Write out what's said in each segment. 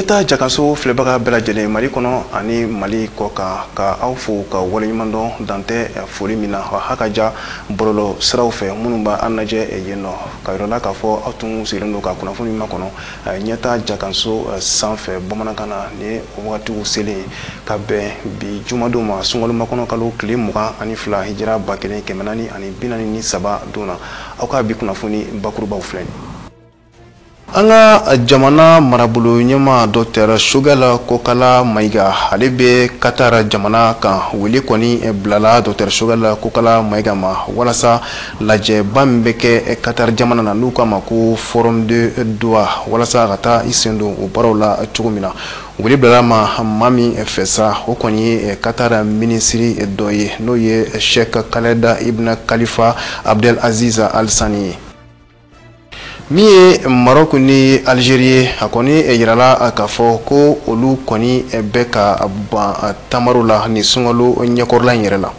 Ɲɛta jakaso filɛbaga bɛɛ lajɛlen Mali kɔnɔ ani Mali kɔ kan, ka aw fo ka waleɲuman dɔn dantɛ foli min na ha ka ja bɔlɔlɔ siraw fɛ minnu b'an lajɛ yen nɔ, ka yɔrɔ la k'a fɔ aw tun sigilen don ka kunnafoni makɔnɔ Ɲɛta jakaso sanfɛ bamanankan na. Ni wagatiw selen ka bɛn bi jumadon ma, sunkalo makɔnɔ kalo tile 22 hijira 1443 don na, aw ka bi kunnafoni bakurubaw filɛ. An ka jamana marabolo ɲɛmaa Dr Choguel Kokalla Maïga, ale bɛ Qatar jamana kan. Wele kɔni bilala Dr Choguel Kokalla Maïga ma walasa lajɛba min bɛ kɛ Qatar jamana na, n'u k'a ma ko Forum de Doha, walasa ka taa i sen don o baaraw la cogo min na. Wele bilala ma maa min fɛ sa, o kɔni ye Qatar minisiri dɔ ye, n'o ye Sheikh Khaled Ibn Khalifa Abdel Aziz Al Thani ye. Min ye Maroc ni Algérie ye, a kɔni yirala k'a fɔ ko olu kɔni bɛ ka ban tamaro la ni sunkalo ɲɛkɔrɔla in yɛrɛ la.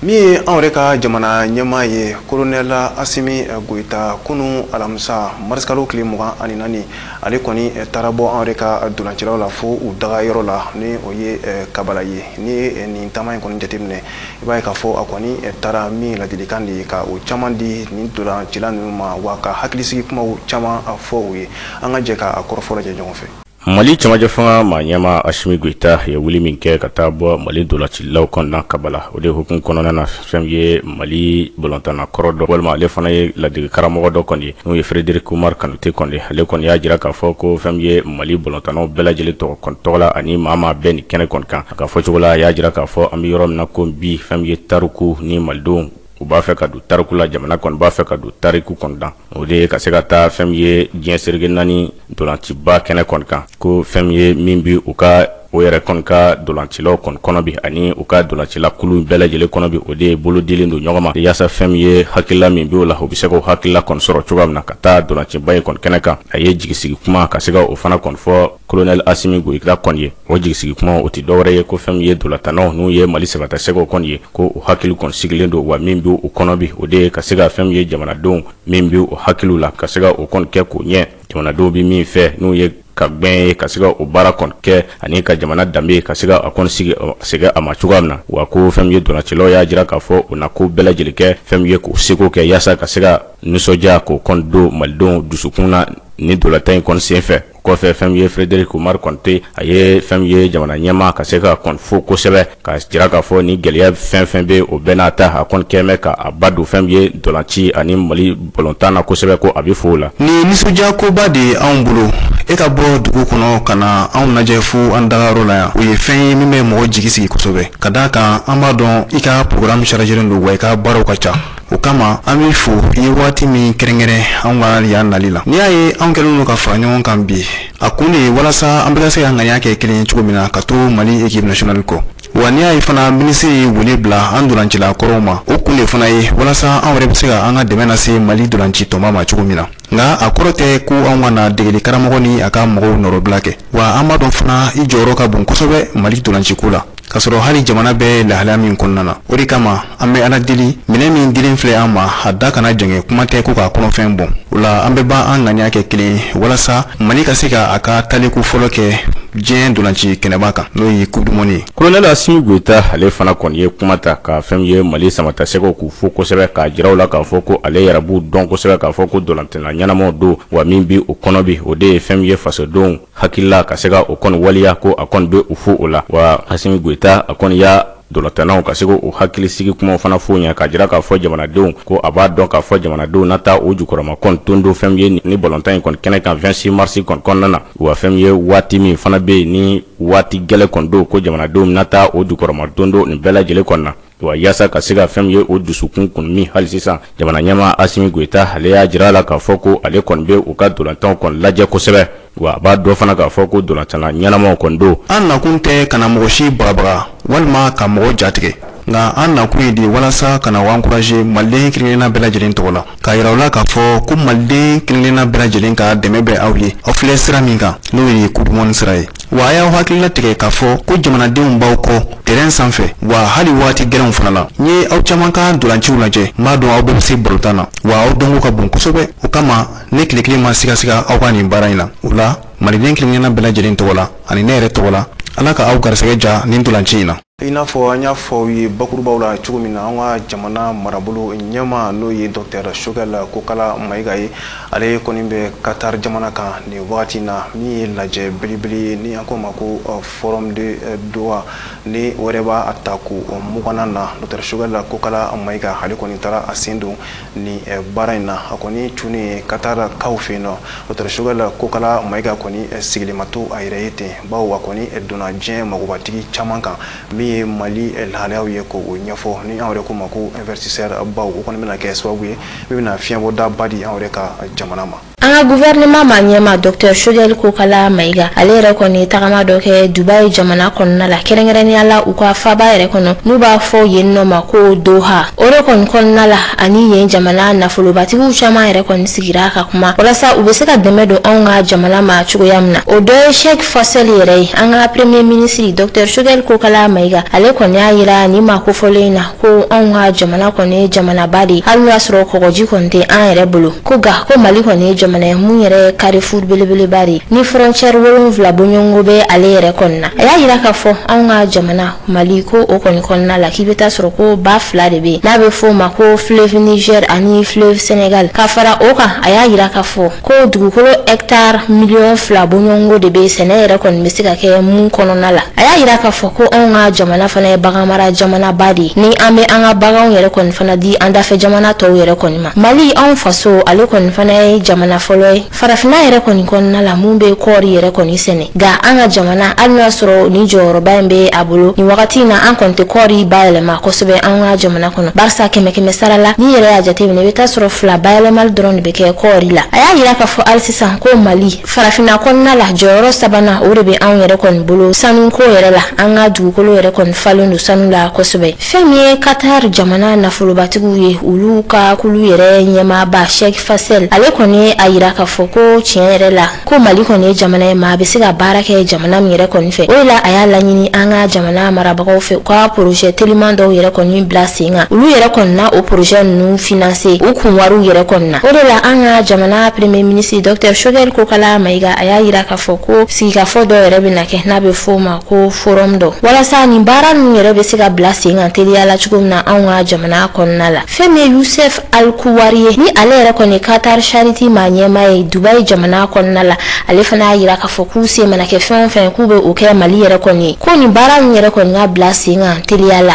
Min ye anw yɛrɛ ka jamana ɲɛmaa ye, Colonel Assimi Goïta, kunun alamisa marisikalo tile 24, ale kɔni taara bɔ anw yɛrɛ ka dolancilaw la fo u daga yɔrɔ la, ni o ye Kabala ye. Ni ye nin taama in kɔni jateminɛ, i b'a ye k'a fɔ a kɔni taara min ladilikan de ye ka o caman di nin dolancila ninnu ma, wa ka hakilisigi kumaw caman fɔ u ye. An ka jɛ k'a kɔrɔfɔ lajɛ ɲɔgɔn fɛ. Mali cɛmancɛ fanga maa ɲɛmaa Assimi Goïta ye wuli min kɛ ka taa bɔ Mali dolancilaw kɔnɔna Kabala, o de hukumu kɔnɔna na, fɛn ye Mali balontanna kɔrɔ dɔ walima ale fana ye ladege karamɔgɔ dɔ kɔni ye, n'o ye Frédéric Oumar Kanouté kɔni. Ale kɔni y'a jira k'a fɔ ko fɛn ye Mali balontannaw bɛɛ lajɛlen tɔgɔ la ani maa maa bɛɛ nin kɛnɛ kɔni kan. A ka fɔcogo la, a y'a jira k'a fɔ an bɛ yɔrɔ min na ko bi, fɛn ye tariku ni malidenw u b'a fɛ ka don tariku la, jamana kɔni b'a fɛ ka don tariku kɔni dan, o de ye ka se ka taa fɛn ye diɲɛ seleke naani dolanciba kɛnɛ kɔni kan, ko fɛn ye min bi u ka o yɛrɛ kɔni ka dolancilaw kɔni kɔnɔ bi ani u ka dolancila kulu bɛɛ lajɛlen kɔnɔ bi, o de ye bolo dilen don ɲɔgɔn ma yaasa fɛn ye hakilila min b'o la, u bɛ se k'o hakilila kɔni sɔrɔ cogoya min na ka taa dolanciba in kɔni kɛnɛ kan. A ye jigisigi kuma ka se ka o fana kɔni fɔ Colonel Assimi Goïta kɔni ye. O jigisigi kuma o tɛ dɔwɛrɛ ye ko fɛn ye dolatannaw n'u ye Mali sɛbɛtasɛgɛw kɔni ye, ko u hakili kɔni sigilen don, wa min b'u kɔnɔ bi, o de ye ka se ka fɛn ye jamanadenw min b'u hakiliw la ka se ka o kɔni kɛ k'o ɲɛ, jamanadenw bɛ min fɛ n'u ye ka gbɛn ye ka se ka o baara kɔni kɛ ani ka jamana danbe ka se ka a kɔni sigi segin a ma cogoya min na. Wa ko fɛn ye dolancilaw y'a jira k'a fɔ u na ko bɛɛ lajɛlen kɛ fɛn ye k'u seko kɛ yaasa ka se ka nisɔndiya k'o kɔni don malidenw dusukun na ni dolatan in kɔni sen fɛ. Kɔfɛ, fɛn ye Frédéric Oumar Kanouté, a ye fɛn ye jamana ɲɛmaa ka se ka kɔni fo kosɛbɛ, ka jira k'a fɔ ni gɛlɛya fɛn fɛn bɛ o bɛɛ n'a ta, a kɔni kɛn bɛ ka a ba don fɛn ye dolanci ani Mali balontan na kosɛbɛ, ko a bɛ fo o la. Nin nisɔndiya koba de ye anw bolo, e ka bɔ dugu kɔnɔ ka na anw lajɛ fo an dagayɔrɔ la yan, o ye fɛn ye min bɛ mɔgɔ jigi sigi kosɛbɛ, ka d'a kan an b'a dɔn i ka programme chargélen don, wa i ka baaraw ka ca. O kama an b'i fo i ye waati min kɛrɛnkɛrɛn anw ka yan nali la. N'i y'a ye anw kɛlen don ka fara ɲɔgɔn kan bi, a kun de ye walasa an bɛɛ ka se ka ŋaniya kɛ kelen ye cogo min na ka to Mali équipe nationale kɔ. Wa n'i y'a ye fana minisiri ye wele bila an dolancila kɔrɔw ma, o kun de fana ye walasa anw yɛrɛ bɛ se ka an ka dɛmɛ lase Mali dolanci tɔnba ma cogo min na. Nka a kɔrɔ tɛ ko anw ka na degeli karamɔgɔ ni a ka mɔgɔw nɔrɔbila kɛ. Wa an b'a dɔn fana i jɔyɔrɔ ka bon kosɛbɛ Mali dolanciko la, k'a sɔrɔ hali jamana bɛ lahalaya min kɔnɔna na. O de kama an bɛ Ala deli, minɛn min dilen filɛ an ma, a da kana jɛngɛ, kuma tɛ ko k'a kɔnɔfɛn bɔn. O la an bɛ ban an ŋaniya kɛ kelen ye walasa Mali ka se ka a ka taliku fɔlɔ kɛ diɲɛ dolanci kɛnɛba kan, n'o ye coupe du monde ye. Colonel Assimi Goïta, ale fana kɔni ye kuma ta ka fɛn ye Mali samatasɛgɛw k'u fo kosɛbɛ, k'a jira u la k'a fɔ ko ale yɛrɛ b'u dɔn kosɛbɛ, k'a fɔ ko dolantanna ɲɛnamaw don, wa min bɛ o kɔnɔ bi, o de ye fɛn ye fasodenw hakilila ka se ka o kɔni waleya, ko a kɔni bɛ u fo o la. Wa Assimi Goïta, a kɔni y'a dolatannaw ka se k'o hakili sigi kumaw fana f'u ɲɛ, k'a jira k'a fɔ jamanadenw ko a b'a dɔn k'a fɔ jamanadenw na taa o jukɔrɔma kɔni tondo fɛn ye ni balontan in kɔni kɛnɛ kan 26 mars kɔni kɔnɔna na. Wa fɛn ye waati min fana bɛ yen ni waati gɛlɛn kɔni don, ko jamanadenw na taa o jukɔrɔma tondo nin bɛɛ lajɛlen kɔni na. Wa yaasa ka se ka fɛn ye o dusukun kun min hali sisan, jamana ɲɛmaa Assimi Goïta, ale y'a jira a la k'a fɔ ko ale kɔni bɛ u ka dolantanw kɔni lajɛ kosɛbɛ, wa a b'a dɔn fana k'a fɔ ko dolantanna ɲɛnamaw kɔni don. An nakun tɛ ka na mɔgɔ si bagabaga walima ka mɔgɔ jatigɛ. Nka an nakun ye de walasa ka na aw encourager Maliden kelen-kelenna bɛɛ lajɛlen tɔgɔ la, k'a yira aw la k'a fɔ ko Maliden kelen-kelenna bɛɛ lajɛlen ka dɛmɛ bɛ aw ye. Aw filɛ sira min kan, n'o ye coupe du monde sira ye, wa a y'aw hakilila tigɛ k'a fɔ ko jamanadenw b'aw kɔ terrain sanfɛ, wa hali waati gɛlɛnw fana la. N ye aw caman ka dolanciw lajɛ, n b'a dɔn aw bɛɛ bɛ se balontan na, wa aw dɔnko ka bon kosɛbɛ. O kama ne tile kelen ma sigasiga aw ka nin baara in na. O la, Maliden kelen-kelenna bɛɛ lajɛlen tɔgɔ la ani ne yɛrɛ tɔgɔ la, Ala ka aw garisɛgɛ ja nin dolanci in na. I n'a fɔ an y'a fɔ aw ye bakurubaw la cogo min na, an ka jamana marabolo ɲɛma, n'o ye Docteur Choguel Kokala Mayiga ye, ale kɔni bɛ Qatar jamana kan nin wagati na, min ye lajɛ belebele ye ni an ko ma ko Forum de Doha, ni o yɛrɛ b'a ta ko 20nan na. Docteur Choguel Kokala Mayiga, ale kɔni taara a sen don nin baara in na. A kɔni cunnen Qatar kaw fɛ yen nɔ, Docteur Choguel Kokala Mayiga kɔni sigilen ma to a yɛrɛ ye ten, bawo a kɔni donna diɲɛ magobatigi caman kan min ye Mali lahalayaw ye k'o ɲɛfɔ, ni anw yɛrɛ ko ma ko investisseur baw. O kɔni bɛna kɛ sababu ye min bɛna fiɲɛbɔdaba di anw yɛrɛ ka jamana ma. An ka gouvernement ma ɲɛma, Dr Choguel Kokala Mayiga, ale yɛrɛ kɔni tagama dɔ kɛ Dubai jamana kɔnɔna la, kɛrɛnkɛrɛnnenya la u ka faba yɛrɛ kɔnɔ n'u b'a fɔ yen nɔ ma ko Doha. O de kɔni kɔnɔna la, ani yen jamana nafolobatigiw caman yɛrɛ kɔni sigira ka kuma walasa u bɛ se ka dɛmɛ don anw ka jamana ma cogoya min na. O dɔ ye Sheikh Faisal yɛrɛ ye. An ka premier ministre, Dr Choguel Kokala Mayiga, ale kɔni y'a yira nin maa kofɔlen in na ko anw ka jamana kɔni ye jamanaba de ye, hali n'o y'a sɔrɔ kɔgɔji kɔni tɛ an yɛrɛ bolo, ko nka ko Mali kɔni ye jamana ye mun yɛrɛ ye carrefour belebeleba de ye, ni frontière 7 bɔɲɔgɔnko bɛ ale yɛrɛ kɔni na. A y'a yira k'a fɔ anw ka jamana Mali, ko o kɔni kɔnɔna la, k'i bɛ taa sɔrɔ ko ba fila de bɛ yen n'a bɛ f'o ma ko fleuve Niger ani fleuve Sénégal. Ka fara o kan, a y'a yira k'a fɔ ko dugukolo hectare 2 miliyɔn bɔɲɔgɔnko de bɛ, sɛnɛ yɛrɛ kɔni bɛ se ka kɛ mun kɔnɔna la. A y'a yira k'a fɔ ko anw ka jamana fana ye baganmara jamanaba de ye, ni an bɛ an ka baganw yɛrɛ kɔni fana di an dafɛ jamana tɔw yɛrɛ kɔni ma. Mali, anw faso, ale kɔni fana ye jamana fɔlɔ ye farafinna yɛrɛ kɔni kɔnɔna la mun bɛ kɔɔri yɛrɛ kɔni sɛnɛ. Nka an ka jamana, hali n'o y'a sɔrɔ nin jɔyɔrɔba in bɛ a bolo nin wagati in na, an kɔni tɛ kɔɔri bayɛlɛma kosɛbɛ an ka jamana kɔnɔ, barisa kɛmɛ kɛmɛ sara la, n'i yɛrɛ y'a jateminɛ, i bɛ taa sɔrɔ fila bayɛlɛmali dɔrɔn de bɛ kɛ kɔɔri la. A y'a yira k'a fɔ hali sisan ko Mali, farafinna kɔnɔna la, jɔyɔrɔ sabanan, o de bɛ anw yɛrɛ kɔni bolo sanuko yɛrɛ la. An ka dugukolo yɛrɛ kɔni falen don sanu la kosɛbɛ. Fɛn min ye Qatar jamana nafolobatigiw ye, olu ka kulu yɛrɛ ɲɛmaaba Sheikh Faisal, ale kɔni ye a yira k'a fɔ ko tiɲɛ yɛrɛ la, ko Mali kɔni ye jamana ye maa bɛ se ka baara kɛ jamana min yɛrɛ kɔni fɛ. O de la a y'a laɲini an ka jamana marabagaw fɛ, u ka projet teliman dɔw yɛrɛ kɔni bila sen kan, olu yɛrɛ kɔni na o projet ninnu financer u kun wariw yɛrɛ kɔni na. O de la an ka jamana premier ministre, Dr Choguel Kokala Mayiga, a y'a yira k'a fɔ ko sigikafɔ dɔw yɛrɛ bɛna kɛ n'a bɛ f'o ma ko forum dɔ, walasa nin baara ninnu yɛrɛ bɛ se ka bila sen kan teliya la cogo min na anw ka jamana kɔnɔna la. Fɛn min ye Yusuf Alkuwari ye, ni ale yɛrɛ kɔni Qatar Charity maa ɲɛmaa ye Dubai jamana kɔnɔna la, ale fana y'a yira k'a fɔ k'u se mana kɛ fɛn o fɛn, k'u bɛ o kɛ Mali yɛrɛ kɔni ye, ko nin baara ninnu yɛrɛ kɔni ka bila sen kan teliya la.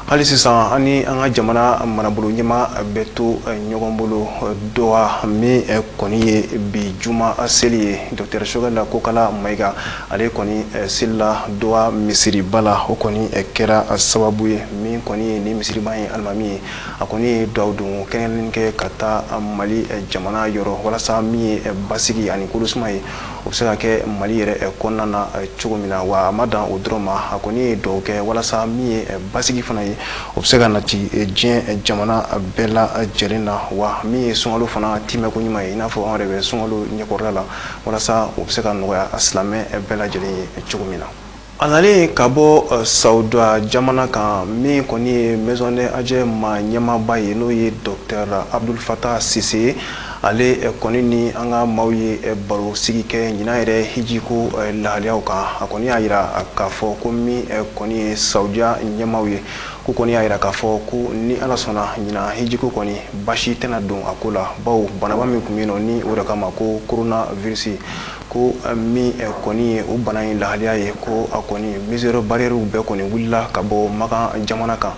Hali sisan, an ni an ka jamana marabolo ɲɛma bɛ to ɲɔgɔn bolo Doha, min kɔni ye bi juma seli ye. Docteur Choguel Kokala Mayiga, ale kɔni selila Doha misiriba la. O kɔni kɛra sababu ye min kɔni ye ni misiriba ye alimami ye, a kɔni ye duwawu don kɛrɛnkɛrɛnnen kɛ ka taa Mali jamana yɔrɔ, walasa min ye basigi ani kolosuma ye, o bɛ se ka kɛ Mali yɛrɛ kɔnɔna na cogo min na. Wa a ma dan o dɔrɔn ma, a kɔni ye duwawu kɛ walasa min ye basigi fana ye, o bɛ se ka nati diɲɛ jamana bɛɛ lajɛlen na, wa min ye sunkalo fana timɛko ɲuman ye, i n'a fɔ anw yɛrɛ bɛ sunkalo ɲɛkɔrɔla la, walasa o bɛ se ka nɔgɔya silamɛ bɛɛ lajɛlen ye cogo min na. A nalen ka bɔ Saudiya jamana kan, min kɔni ye Maison des Hadj maa ɲɛmaaba ye, n'o ye Docteur Abdul Fatah Sise ye, ale kɔni ni an ka maaw ye baro sigi kɛ ɲinan yɛrɛ hijiko lahalayaw kan. A kɔni y'a yira k'a fɔ ko min kɔni ye Saudiya ɲɛmaaw ye, ko kɔni y'a yira k'a fɔ ko ni Ala sɔnna, ɲinan hijiko kɔni basi tɛna don a ko la, bawo banaba min tun bɛ yen nɔ, ni o de kama ko coronavirus, ko min kɔni ye o bana in lahalaya ye, ko a kɔni mesures barrières bɛɛ kɔni wulila ka bɔ Makan jamana kan.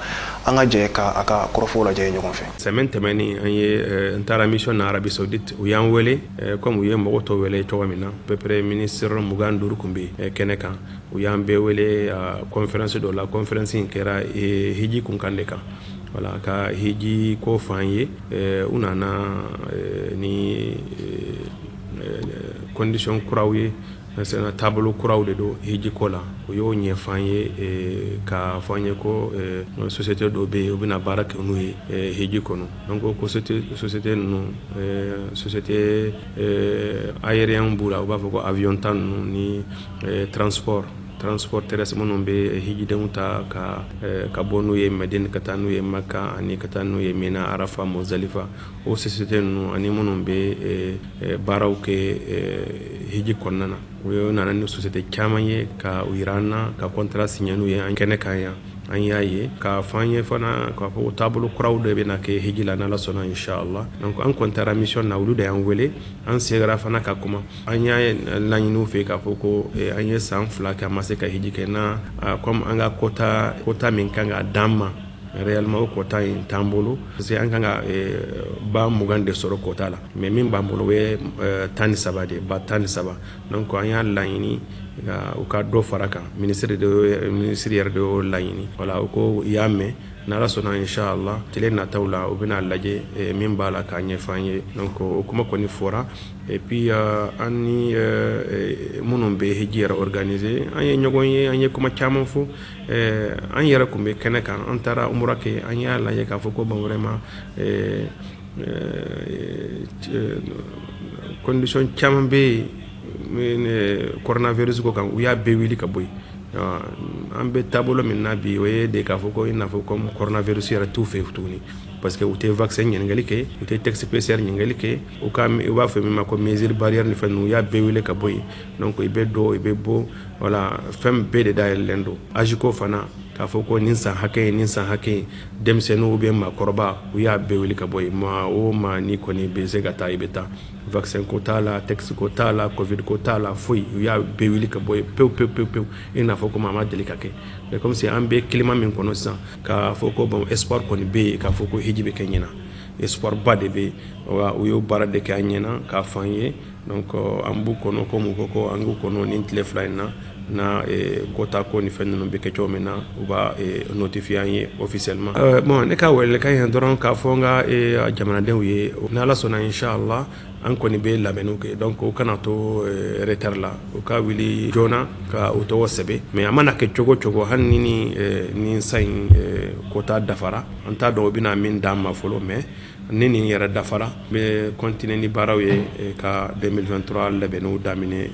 An ka jɛ ka a ka kɔrɔfɔw lajɛ ɲɔgɔn fɛ. Semaine tɛmɛnen, an ye n taara mission na Arabie Saoudite. U y'an wele comme u ye mɔgɔ tɔw wele cogo min na. À peu près ministre 25 tun bɛ kɛnɛ kan. U y'an bɛɛ wele conférence dɔ la. Conférence in kɛra hiji kunkan de kan. Voilà, ka hiji ko f'an ye. U nana ni condition kuraw ye. Taabolo kuraw de don hiji ko la. U y'o ɲɛfɔ an ye, k'a fɔ an ye ko société dɔw bɛ yen, u bɛna baara kɛ n'u ye hiji kɔnɔ. Donc ko société ninnu, société aérien b'u la, u b'a fɔ ko avion ta ninnu ni transport terrestre, minnu bɛ hijidenw ta ka bɔ n'u ye Medine ka taa n'u ye Maka ani ka taa n'u ye Mina, Arafa, Mozalifa, o société ninnu ani minnu bɛ baaraw kɛ hiji kɔnɔna na. U nana ni société caman ye ka u yira an na, ka contrat signé n'u ye an kɛnɛ kan yan. An y'a ye k'a fɔ an ye fana k'a fɔ ko taabolo kuraw de bɛna kɛ hiji la, n'Ala sɔnna, inshallah. Donc an kɔni taara mission na, olu de y'an wele, an seginna fana ka kuma. An y'a laɲini u fɛ k'a fɔ ko an ye san 2 kɛ, an ma se ka hiji kɛ na, comme an ka quota min kan ka d'an ma réellement, o quota in t'an bolo, parce que an kan ka ba 20 de sɔrɔ quota la, mais min b'an bolo o ye 13 de ye, ba 13. Donc an y'a laɲini u ka dɔ fara kan. Ministre de ministre yɛrɛ de y'o laɲini. Voilà, u ko i y'a mɛn, n'Ala sɔnna, inshallah, tile nataw la u bɛna lajɛ min b'a la k'a ɲɛfɔ an ye. Donc o kuma kɔni fɔra. Et puis an ni minnu bɛ hiji yɛrɛ organiser, an ye ɲɔgɔn ye, an ye kuma caman fɔ. An yɛrɛ tun bɛ kɛnɛ kan, an taara umura kɛ, an y'a lajɛ k'a fɔ ko bon, vraiment, condition caman bɛ yen coronavirus ko kan, u y'a bɛɛ wuli ka bɔ yen. An bɛ taabolo min na bi, o ye de k'a fɔ ko i n'a fɔ comme coronavirus yɛrɛ t'u fɛ tuguni, parce que u tɛ vaccin ɲininkali kɛ, u tɛ test PCR ɲininkali kɛ, u ka u b'a fɔ min ma ko mesure barrière ni fɛn ninnu, u y'a bɛɛ wuli ka bɔ yen. Donc i bɛ don, i bɛ bɔ, voilà, fɛn bɛɛ de dayɛlɛlen don. Âge ko fana, k'a fɔ ko nin san hakɛ in, nin san hakɛ in, denmisɛnninw ou bien maakɔrɔba, u y'a bɛɛ wuli ka bɔ yen. Maa o maa n'i kɔni bɛ se ka taa, i bɛ taa. Vaccin ko t'a la, test ko t'a la, covid ko t'a la, foyi, u y'a bɛɛ wuli ka bɔ yen pewu pewu pewu pewu, i n'a fɔ komi a ma deli ka kɛ. Mais comme si an bɛ climat min kɔnɔ sisan, k'a fɔ ko bon, espoir kɔni bɛ yen k'a fɔ ko hiji bɛ kɛ ɲinan, espoir ba de bɛ yen. Wa u y'o baara de kɛ an ɲɛna k'a fɔ an ye. Donc an b'u kɔnɔ komi u ko ko an k'u kɔnɔ nin tile 2 in na, na quota ko ni fɛn ninnu bɛ kɛ cogo min na, u b'a notifier an ye officiellement. Bon, ne ka welelikan ye dɔrɔn k'a fɔ n ka jamanadenw ye, n'Ala sɔnna, inshallah, an kɔni bɛ labɛnniw kɛ. Donc u kana to retard la, u ka wuli joona ka u tɔgɔ sɛbɛn. Mais a mana kɛ cogo cogo, hali ni ni san in quota dafara, an t'a dɔn u bɛna min d'an ma fɔlɔ, mais ni nin yɛrɛ dafara, n bɛ continuer ni baaraw ye ka 2023 labɛnniw daminɛ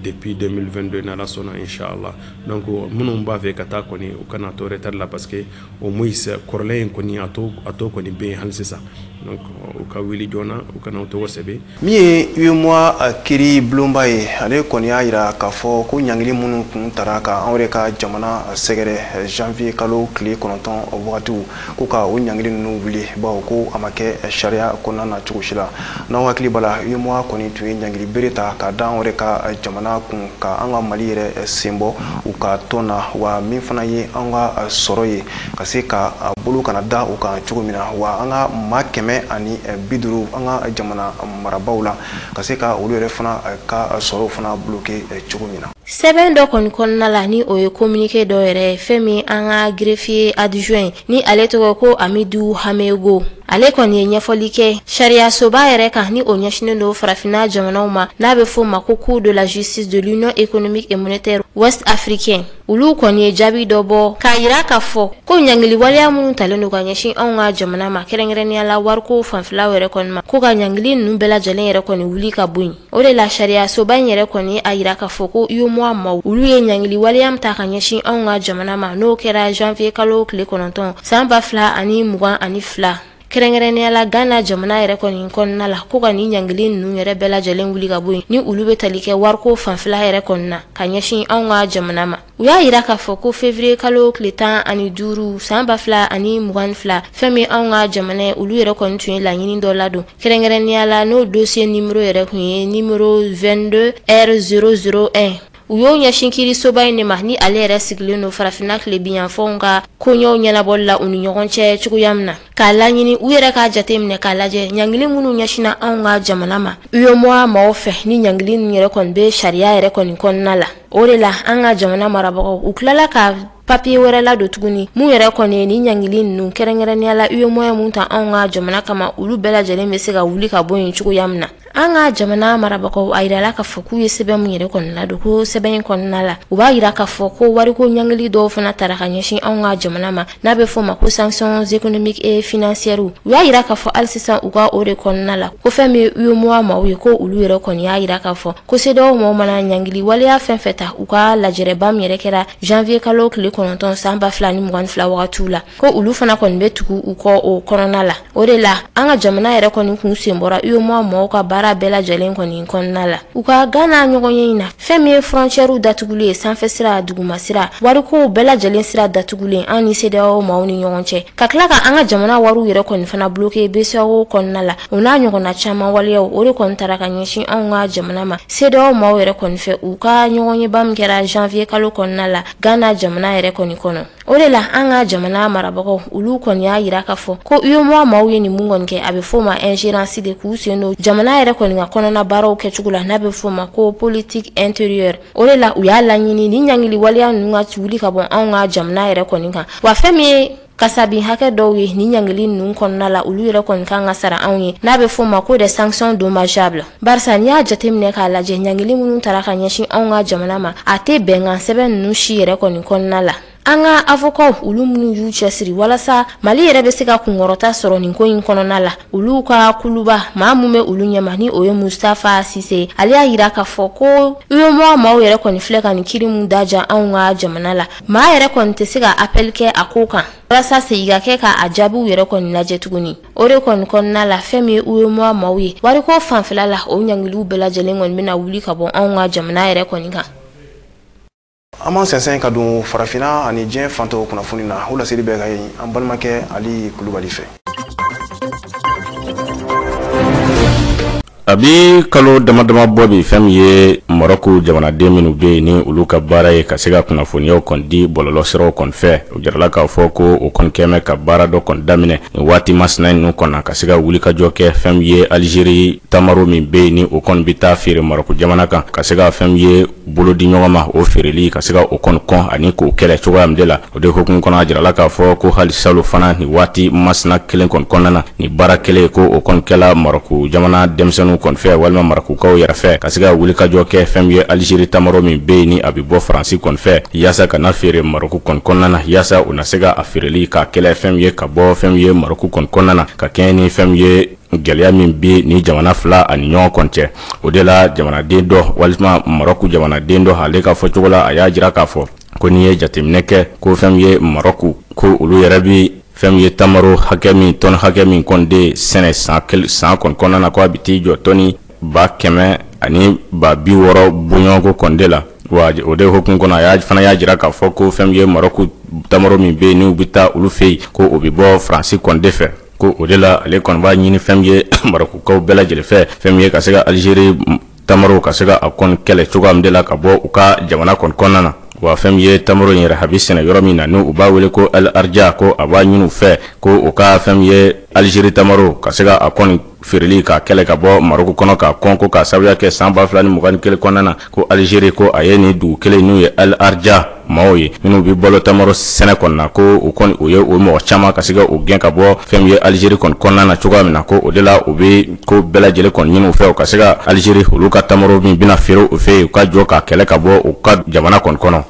depuis 2022, n'Ala sɔnna, inshallah. Donc minnu b'a fɛ ka taa kɔni, u kana to retard la, parce que au moins kɔrɔlen in kɔni, a to kɔni bɛ yen hali sisan. Donc u ka wuli joona, u kana u tɔgɔ sɛbɛn. Min ye UEMOA kiiri bulonba ye, ale kɔni y'a yira k'a fɔ ko ɲangili minnu kun tara ka anw yɛrɛ ka jamana sɛgɛrɛ janvier kalo tile 9 wagatiw, ko ka o ɲangili ninnu wuli, bawo ko a ma kɛ sariya kɔnɔna na cogo si la. N'aw hakili b'a la, UEMOA kɔni tun ye ɲangili bere ta ka da anw yɛrɛ ka jamana kun, ka an ka Mali yɛrɛ sen bɔ u ka tɔn na, wa min fana ye an ka sɔrɔ ye, ka se ka bolo kana da u kan cogo min na, wa an ka maa 150 an ka jamana marabaaw la, ka se ka olu yɛrɛ fana ka sɔrɔw fana bloquer cogo min na. Sɛbɛn dɔ kɔni kɔnɔna la, ni o ye communiqué dɔ yɛrɛ ye, fɛn min an ka greffier adjoint ni ale tɔgɔ ko Amidu Hamego, ale kɔni ye ɲɛfɔli kɛ sariyasoba yɛrɛ kan, ni o ɲɛsinnen don farafinna jamanaw ma, n'a bɛ fɔ o ma ko Cour de la justice de l'Union économique et monétaire ouest africain. Olu kɔni ye jaabi dɔ bɔ k'a yira k'a fɔ ko ɲangili waleya minnu talen don ka ɲɛsin anw ka jamana ma, kɛrɛnkɛrɛnnenya la wariko fanfɛlaw yɛrɛ kɔni ma, ko ka ɲangili ninnu bɛɛ lajɛlen yɛrɛ kɔni wuli ka bɔ yen. O de la, sariyasoba in yɛrɛ kɔni a yira k'a fɔ ko UEMOA maaw, olu ye ɲangili waleya min ta ka ɲɛsin anw ka jamana ma, n'o kɛra janvier kalo tile 9 san 2022, kɛrɛnkɛrɛnnenya la Ghana jamana yɛrɛ kɔni kɔnɔna la, ko ka nin ɲangili ninnu yɛrɛ bɛɛ lajɛlen wuli ka bɔ yen, ni olu bɛ tali kɛ wariko fanfɛla yɛrɛ kɔni na ka ɲɛsin anw ka jamana ma. U y'a yira k'a fɔ ko février kalo tile 15 san 2022, fɛn min anw ka jamana ye, olu yɛrɛ kɔni tun ye laɲini dɔ ladon, kɛrɛnkɛrɛnnenya la n'o dossier numéro yɛrɛ tun ye numéro 22 R001. U y'o ɲɛsin kiirisoba in de ma, ni ale yɛrɛ sigilen don farafinna tilebinyanfanw ka koɲɛw ɲɛnabɔli la u ni ɲɔgɔn cɛ cogoya min na, k'a laɲini u yɛrɛ k'a jate minɛ k'a lajɛ ɲangili minnu ɲɛsinna anw ka jamana ma UEMOA maaw fɛ, ni ɲangili ninnu yɛrɛ kɔni bɛ sariya yɛrɛ kɔni kɔnɔna la. O de la, an ka jamana marabagaw, u tilala ka papiye wɛrɛ ladon tuguni, mun yɛrɛ kɔni ye ni ɲangili ninnu, kɛrɛnkɛrɛnnenya la UEMOA mun ta anw ka jamana kama, olu bɛɛ lajɛlen bɛ se ka wuli ka bɔ yen cogoya min na. An ka jamana marabagaw a yirala k'a fɔ k'u ye sɛbɛn min yɛrɛ kɔni ladon, ko sɛbɛn in kɔnɔna la u b'a yira k'a fɔ ko wariko ɲangili dɔw fana tara ka ɲɛsin anw ka jamana ma, n'a bɛ fɔ o ma ko sanctions économiques et financières. U y'a yira k'a fɔ hali sisan u ka o de kɔnɔna la, ko fɛn min ye UEMOA maaw ye, ko olu yɛrɛ kɔni y'a yira k'a fɔ ko CEDEAO maaw mana ɲangili waleya fɛn fɛn ta u ka lajɛrɛba min yɛrɛ kɛra janvier kalo tile 9 san 2022 wagatiw la, ko olu fana kɔni bɛ tugu u kɔ o kɔnɔna la. O de la an ka jamana yɛrɛ kɔni kun sen bɔra UEMOA maaw ka baara bɛɛ lajɛlen kɔni kɔnɔna la. U ka Ghana ɲɔgɔnye in na, fɛn min ye frontière datuguli ye, sanfɛ sira, duguma sira, warikow bɛɛ lajɛlen sira datugulen an ni CEDEAO maaw ni ɲɔgɔn cɛ, ka tila ka an ka jamana wariw yɛrɛ kɔni fana bloqué BCEAO kɔnɔna la, o n'a ɲɔgɔnna caman waleyaw, o de kɔni tara ka ɲɛsin anw ka jamana ma CEDEAO maaw yɛrɛ kɔni fɛ u ka ɲɔgɔnyeba min kɛra janvier kalo kɔnɔna la Ghana jamana yɛrɛ kɔni kɔnɔ. O de la an ka jamana marabagaw olu kɔni y'a yira k'a fɔ ko UEMOA maaw ye nin mun kɔni kɛ, a bɛ f'o ma ingérence de, k'u sen don jamana yɛrɛ kɔni ka kɔnɔna baaraw kɛcogo la, n'a bɛ f'o ma ko politique intérieure. O de la u y'a laɲini ni ɲangili waleya ninnu ka wuli ka bɔ anw ka jamana yɛrɛ kɔni kan. Wa fɛn min ye kasabi hakɛ dɔw ye ni ɲangili ninnu kɔnɔna la, olu yɛrɛ kɔni kan ka sara anw ye, n'a bɛ f'o ma ko des sanctions dommageables. Barisa n'i y'a jateminɛ k'a lajɛ, ɲangili minnu tara ka ɲɛsin anw ka jamana ma, a tɛ bɛnkan sɛbɛn ninnu si yɛrɛ kɔni kɔnɔna la. An ka avocat olu minnu y'u cɛsiri walasa Mali yɛrɛ bɛ se ka kunkɔrɔta sɔrɔ nin ko in kɔnɔna la, olu ka kuluba maa mun bɛ olu ɲɛma ni o ye Moustapha Cissé, ale y'a yira k'a fɔ ko UEMOA maaw yɛrɛ kɔni filɛ ka nin kiiri mun daja anw ka jamana la, maa yɛrɛ kɔni tɛ se ka appel kɛ a ko kan walasa segin ka kɛ k'a jaabiw yɛrɛ kɔni lajɛ tuguni. O de kɔni kɔnɔna la, fɛn min ye UEMOA maaw ye wariko fanfɛla la, o ɲangiliw bɛɛ lajɛlen kɔni bɛna wuli ka bɔ anw ka jamana yɛrɛ kɔni kan. An b'an sɛnsɛn ka don farafinna ani diɲɛ fantɔw kunnafoni na. O laseli bɛ ka ye an balimakɛ Ali Kulubali fɛ. A bi kalo dama dama bɔ bi, fɛn min ye Marɔku jamanaden minnu bɛ yen ni olu ka baara ye ka se ka kunnafoniyaw kɔni di bɔlɔlɔsiraw kɔni fɛ, o jirala k'a fɔ ko o kɔni kɛmɛ ka baara dɔ kɔni daminɛ nin waati masina ninnu kɔnɔ, ka se ka wulikajɔ kɛ fɛn min ye Alizeri tamaro min bɛ yen ni o kɔni bɛ taa feere Marɔku jamana kan, ka se ka fɛn min ye bolo di ɲɔgɔn ma o feereli, ka se ka o kɔni kɔn ani k'o kɛlɛ cogoya min de la. O de hukumu kɔnɔ, a jirala k'a fɔ ko hali salo fana nin waati masina kelen kɔni kɔnɔna na, nin baara kelen ko o kɔni kɛla Marɔku jamana denmisɛnninw kɔni fɛ walima Marɔkukaw yɛrɛ fɛ, ka se ka wulikajɔ kɛ fɛn min ye Alizeri tamaro min bɛ yen ni a bɛ bɔ Faransi kɔni fɛ, yaasa ka na feere Marɔku kɔni kɔnɔna na, yaasa u na se ka a feereli k'a kɛlɛ fɛn min ye ka bɔ fɛn min ye Marɔku kɔni kɔnɔna na, ka kɛɲɛ ni fɛn min ye gɛlɛya min bɛ ni jamana fila ani ɲɔgɔn kɔni cɛ. O de la jamanaden dɔ walima Marɔku jamanaden dɔ, ale ka fɔcogo la, a y'a jira k'a fɔ ko n'i ye jateminɛ kɛ ko fɛn min ye Marɔku, ko olu yɛrɛ bi fɛn min ye tamaro hakɛ min, tɔni hakɛ min kɔni de sɛnɛ san kɔni kɔnɔna na, ko a bɛ t'i jɔ tɔni 100 000 ani 60 000 bɔɲɔgɔnko kɔni de la. Wa o de hukumu kɔnɔ, a y'a fana y'a jira k'a fɔ ko fɛn min ye Marɔku tamaro min bɛ yen n'u bɛ taa olu fɛ yen, ko o bɛ bɔ Faransi kɔni de fɛ. Ko o de la ale kɔni b'a ɲini fɛn min ye Marɔkukaw bɛɛ lajɛlen fɛ, fɛn min ye ka se ka Alizeri tamaro ka se ka a kɔni kɛlɛ cogoya min de la ka bɔ u ka jamana kɔni kɔnɔna na. Wa fɛn min ye tamaro in yɛrɛ a bɛ sɛnɛ yɔrɔ min na n'u b'a wele ko Al Arja, ko a b'a ɲini u fɛ ko u ka fɛn min ye Alizeri tamaro ka se ka a kɔni feereli k'a kɛlɛ ka bɔ Marɔku kɔnɔ k'a kɔn, ko k'a sababuya kɛ san 2021 kɔnɔna na, ko Alizeri ko a ye nin dugu kelen n'u ye Al Arja maaw ye minnu bɛ balo tamaro sɛnɛ kɔni na, ko o kɔni o ye o mɔgɔ caman ka se ka o gɛn ka bɔ fɛn min ye Alizeri kɔni kɔnɔna na cogoya min na, ko o de la u bɛ ko bɛɛ lajɛlen kɔni ɲini u fɛ u ka se ka Alizeri olu ka tamaro min bɛna feere u fɛ yen, u ka jɔ k'a kɛlɛ ka bɔ u ka jamana kɔni kɔnɔ.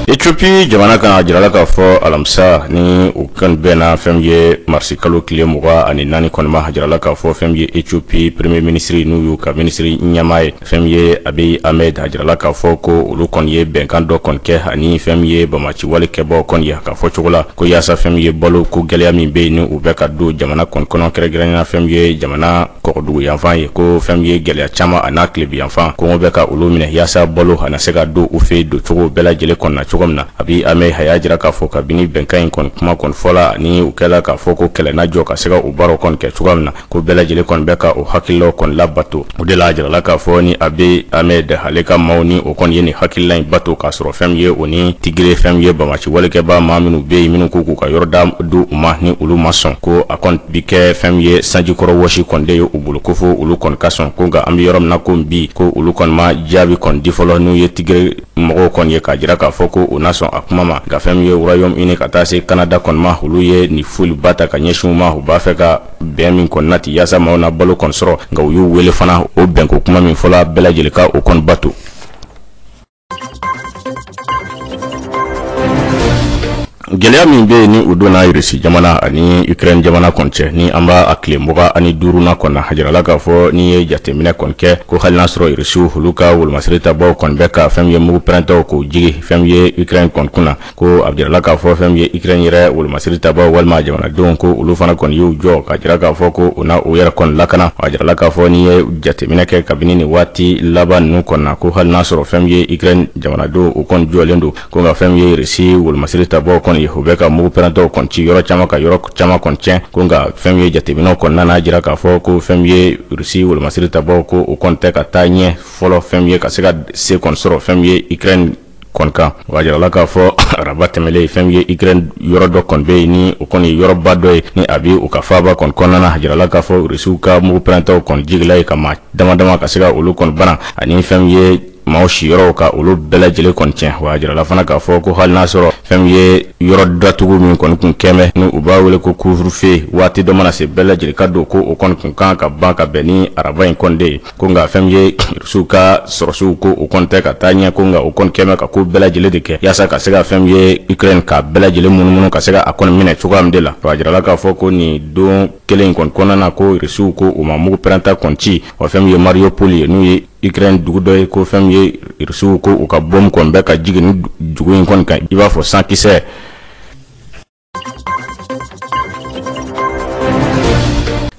Ethiopie jamana kan, a jirala k'a fɔ alamisa ni o kɔni bɛnna fɛn min ye marisi kalo tile 24 kɔni ma, a jirala k'a fɔ fɛn min ye Ethiopie premier ministre n'u y'u ka ministre ɲɛmaa ye fɛn min ye Abiy Ahmed, a jirala k'a fɔ ko olu kɔni ye bɛnkan dɔ kɔni kɛ ani fɛn min ye bamaci wale kɛbaaw kɔni ye, k'a fɔ cogo la ko yaasa fɛn min ye balo ko gɛlɛya min bɛ yen ni u bɛ ka don jamana kɔni kɔnɔ, kɛrɛnkɛrɛnnenya fɛn min ye jamana kɔgɔdugu yanfan ye, ko fɛn min ye gɛlɛya caman a n'a tilebi yanfan kɔngɔ bɛ ka olu minɛ, yaasa balo a na se ka don u fɛ yen don cogo bɛɛ lajɛlen kɔni na cogo min na. Abiy Ahmed a y'a jira k'a fɔ kabini bɛnkan in kɔni kuma kɔni fɔla ani u kɛla k'a fɔ ko kɛlɛ na jɔ ka se ka o baaraw kɔni kɛ cogoya min na, ko bɛɛ lajɛlen kɔni bɛ ka o hakililaw kɔni labato. O de la a jirala k'a fɔ ni Abiy Ahmed ale ka maaw ni o kɔni ye nin hakilila in bato, k'a sɔrɔ fɛn min ye o ni Tigre fɛn min ye bamaci walekɛbaa maa minnu bɛ yen minnu ko k'u ka yɔrɔ da di u ma ni olu ma sɔn, ko a kɔni bi kɛ fɛn min ye sanjikɔrɔ wɔsi kɔni de ye u bolo, ko fo olu kɔni ka sɔn. Ko nka an bɛ yɔrɔ min na ko bi, ko olu kɔni ma jaabi kɔni di fɔlɔ n'u ye Tigre mɔgɔw kɔni ye k'a jira k'a fɔ ko u na sɔn a kuma ma. Nka fɛn min ye Royaume-Uni ka taa se Canada kɔni ma, olu ye nin foliba ta ka ɲɛsin u ma. U b'a fɛ ka bɛn min kɔni nati yaasa maaw na balo kɔni sɔrɔ, nka u y'u wele fana o bɛnko kuma min fɔla bɛɛ lajɛlen ka o kɔni bato. Gɛlɛya min bɛ yen ni u donna Irisi jamana ani Ukraine jamana kɔni cɛ, ni an b'a a tile 25nan kɔni na, a jirala k'a fɔ n'i ye jateminɛ kɔni kɛ ko hali n'a sɔrɔ Irisiw olu ka wolomasiri tabaw kɔni bɛ ka fɛn min ye mugu pɛrɛntaw k'o jigi fɛn min ye Ukraine kɔni kunna, ko a jirala k'a fɔ fɛn min ye Ukraine yɛrɛ wolomasiri tabaw walima jamanadenw ko olu fana kɔni y'u jɔ k'a jira k'a fɔ ko u na u yɛrɛ kɔni lakana. A jirala k'a fɔ n'i ye jateminɛ kɛ kabini nin waati laban ninnu kɔni na, ko hali n'a sɔrɔ fɛn min ye Ukraine jamanadenw u kɔni jɔlen don, ko nka fɛn min ye Irisi wolomasiri tabaw kɔni u bɛ ka mugu pɛrɛntɔw kɔni ci yɔrɔ caman ka yɔrɔ caman kɔni tiɲɛ, ko nka fɛn min ye jateminɛw kɔni nana jira k'a fɔ ko fɛn min ye Irisi wolomasiri tabaw ko o kɔni tɛ ka taa ɲɛ fɔlɔ fɛn min ye ka se ka se kɔni sɔrɔ fɛn min ye Ukraine kɔni kan. O a jirala k'a fɔ araba tɛmɛlen fɛn min ye Ukraine yɔrɔ dɔ kɔni bɛ yen ni o kɔni ye yɔrɔba dɔ ye ni a bɛ u ka faaba kɔni kɔnɔna na, a jirala k'a fɔ Irisiw ka mugu pɛrɛntɔw kɔni jigila ye ka maa dama dama ka se ka olu kɔni bana ani fɛn min ye maaw siyɔrɔw ka olu bɛɛ lajɛlen kɔni tiɲɛ. Wa a jirala fana k'a fɔ ko hali n'a sɔrɔ fɛn min ye yɔrɔ datugu min kɔni kun kɛmɛ ni u b'a wele ko couvre-feu waati dɔ mana se bɛɛ lajɛlen ka don, ko o kɔni kun kan ka ban ka bɛn ni araba in kɔni de ye, ko nka fɛn min ye Irisiw ka sɔrɔsiw ko o kɔni tɛ ka taa ɲɛ, ko nka o kɔni kɛmɛ ka ko bɛɛ lajɛlen de kɛ yaasa ka se ka fɛn min ye Ukraine ka bɛɛ lajɛlen munumunu ka se ka a kɔni minɛ cogoya min de la. Wa a jirala k'a fɔ ko nin don kelen in kɔni kɔnɔna na ko Irisiw ko u ma mugu pɛrɛnta kɔni ci. Wa fɛn min ye Mariupol ye n'u ye Ukraine dugu dɔ ye, ko fɛn min ye Irisiw ko u ka bɔmu kɔni bɛ ka jigin ni dugu in kɔni kan i b'a fɔ sankisɛ.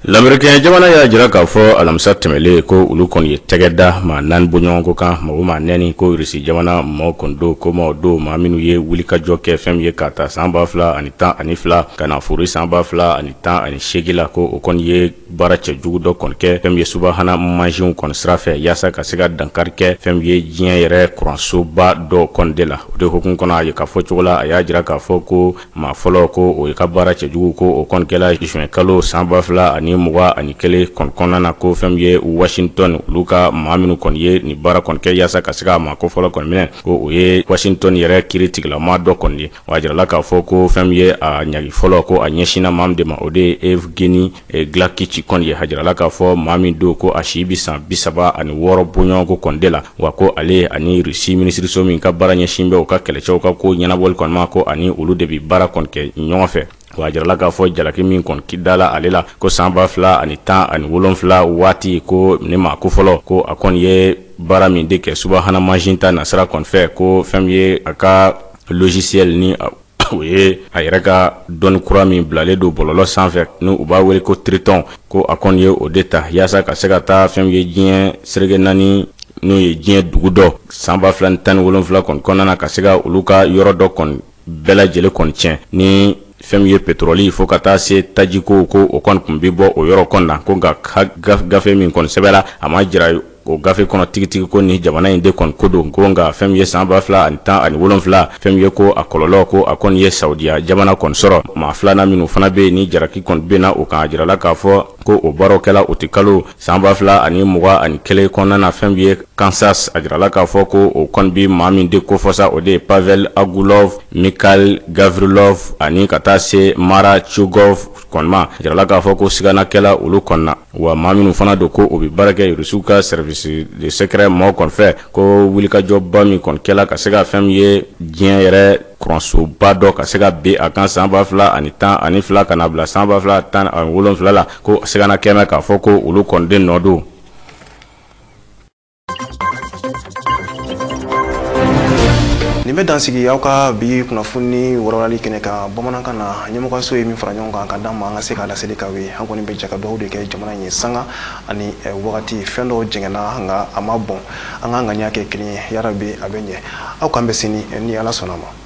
Lamɛrikɛn jamana y'a jira k'a fɔ alamisa tɛmɛlen ko olu kɔni ye tɛgɛ da maa 4 bɔɲɔgɔnko kan, maa o maa nɛni ko Irisi jamana maaw kɔni don, ko maaw don maa minnu ye wulikajɔ kɛ fɛn min ye k'a ta san 2012 ka na fori san 2018 la, ko o kɔni ye baara cɛjugu dɔ kɔni kɛ fɛn min ye subahana mansinw kɔni sira fɛ yaasa ka se ka dankari kɛ fɛn min ye diɲɛ yɛrɛ kuransoba dɔ kɔni de la. O de hukumu kɔnɔ a ye k'a fɔ cogo la, a y'a jira k'a fɔ ko maa fɔlɔ ko o ye ka baara cɛjugu ko o kɔni kɛla juin kalo san 2021 kɔni kɔnɔna na, ko fɛn min ye Washington olu ka maa minnu kɔni ye nin baara kɔni kɛ yaasa ka se ka maa ko fɔlɔ kɔni minɛ, ko o ye Washington yɛrɛ kiiri tigilama dɔ kɔni ye. Wa a jirala k'a fɔ ko fɛn min ye a ɲagi fɔlɔ ko a ɲɛsinna maa min de ma, o de ye Evgeny Glakich kɔni ye. A jirala k'a fɔ maa min don ko a si bɛ san 36 bɔɲɔgɔnko kɔni de la, wa ko ale ani Russie minisiriso min ka baara ɲɛsin bɛ u ka kɛlɛcɛw ka ko ɲɛnabɔli kɔni ma, ko ani olu de bɛ baara kɔni kɛ ɲɔgɔn fɛ. Wa a jirala k'a fɔ jalaki min kɔni dala ale la ko san 2017 waati ko ne ma ko fɔlɔ ko a kɔni ye baara min de kɛ subahana mansin ta nasira kɔni fɛ, ko fɛn min ye a ka logiciel ni o ye a yɛrɛ ka dɔnni kura min bilalen don bɔlɔlɔ sanfɛ ni u b'a wele ko Triton, ko a kɔni ye o de ta yaasa ka se ka taa fɛn min ye diɲɛ seleke 4 n'o ye diɲɛ dugu dɔ san 2017 kɔni kɔnɔna na ka se ka olu ka yɔrɔ dɔ kɔni bɛɛ lajɛlen kɔni tiɲɛ ni fɛn min ye pétrole fo ka taa se tajiko ko o kɔni tun bɛ bɔ o yɔrɔ kɔni na, ko nka gafe min kɔni sɛbɛnla a ma jira o gafe kɔnɔ tigitigi ko ni jamana in de kɔni ko don, ko nka fɛn min ye san 2017 fɛn min ye ko a kɔlɔlɔ ko a kɔni ye Saudiya jamana kɔni sɔrɔ. Maa filanan minnu fana bɛ yen ni jalaki kɔni benna o kan, a jirala k'a fɔ ko o baaraw kɛla o tɛ kalo san 2021 kɔnɔna na fɛn min ye Kansas, a jirala k'a fɔ ko o kɔni bɛ maa min de kofɔ sa, o de ye Pavel Agulov, Mikhail Gavrilov ani ka taa se Mara Chugov kɔni ma. A jirala k'a fɔ ko siganakɛla olu kɔni na. Wa maa minnu fana don ko o bɛ baara kɛ Rusiw ka service de secret maaw kɔni fɛ, ko wulikajɔba min kɔni kɛla ka se ka fɛn min ye diɲɛ yɛrɛ kuransoba dɔ ka se ka bin a kan san 2012 ka na bila san 2017 la, ko sigana kɛmɛ k'a fɔ ko olu kɔni de nɔ don. Nin bɛ dansigi aw ka bi kunnafoni walawalali kɛnɛ kan bamanankan na. Ɲɛmɔgɔso ye min fara ɲɔgɔn kan ka d'an ma an ka se k'a laseli k'aw ye. An kɔni bɛ jɛ ka dugawu de kɛ jamana in ye sanga ani wagati. Fɛn dɔw jɛngɛnna nka a ma bɔn, an k'an ŋaniya kɛ kelen ye, yarabi a bɛ ɲɛ. Aw k'an bɛ sini ni Ala sɔnna ma.